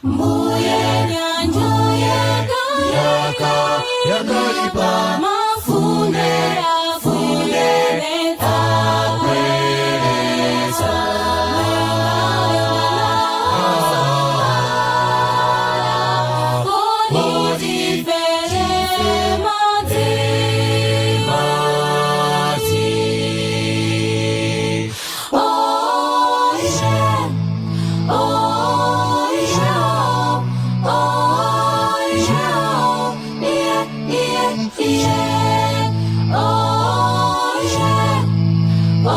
Mbuye nyanja Yaka yakalipa mafunde afunde akweleza. Kodi tifere madzi. Madzi. Oh yeah, oh yeah, oh yeah, yeah, yeah, yeah. Oh yeah, oh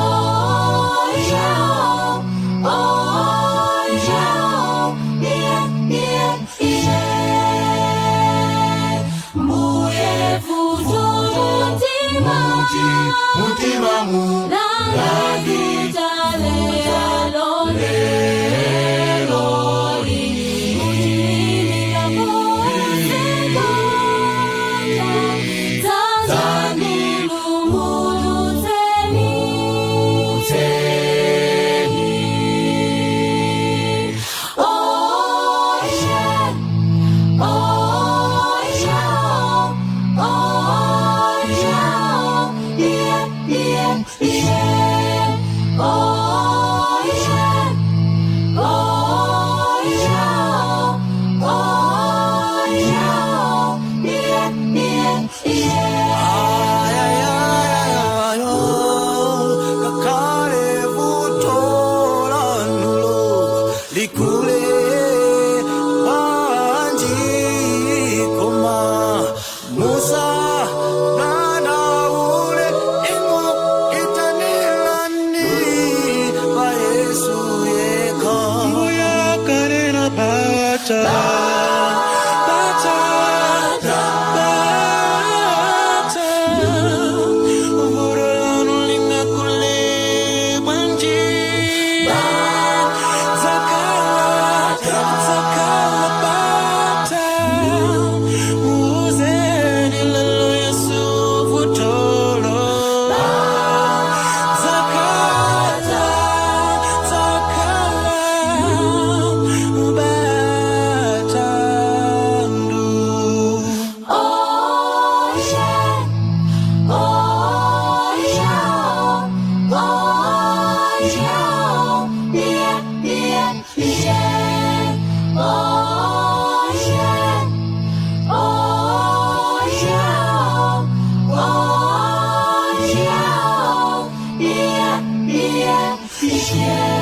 yeah, oh yeah, yeah, yeah, yeah. Mbuye vuto mtima Muti mutima mu landivuta lelo lelo. Teni. Oh yeah, oh yeah, oh yeah, yeah, yeah, yeah. Oh yeah, oh yeah, oh yeah, yeah, yeah, yeah. Ngakhale vuto lanulo likule bwanji, koma musadandaule, inu itanirani pa Yesu yekha. Mbuye akanena bata, bata, bata, vuto lanu lingakule bwanji, Dzakhala, dzakhala bata. Muuzeni lelo Yesu vutolo. Dzakhala, dzakhala bata ndu. Oh yeah, oh yeah, oh yeah, yeah, yeah, yeah. Oh yeah, oh yeah, oh yeah, yeah, yeah, yeah.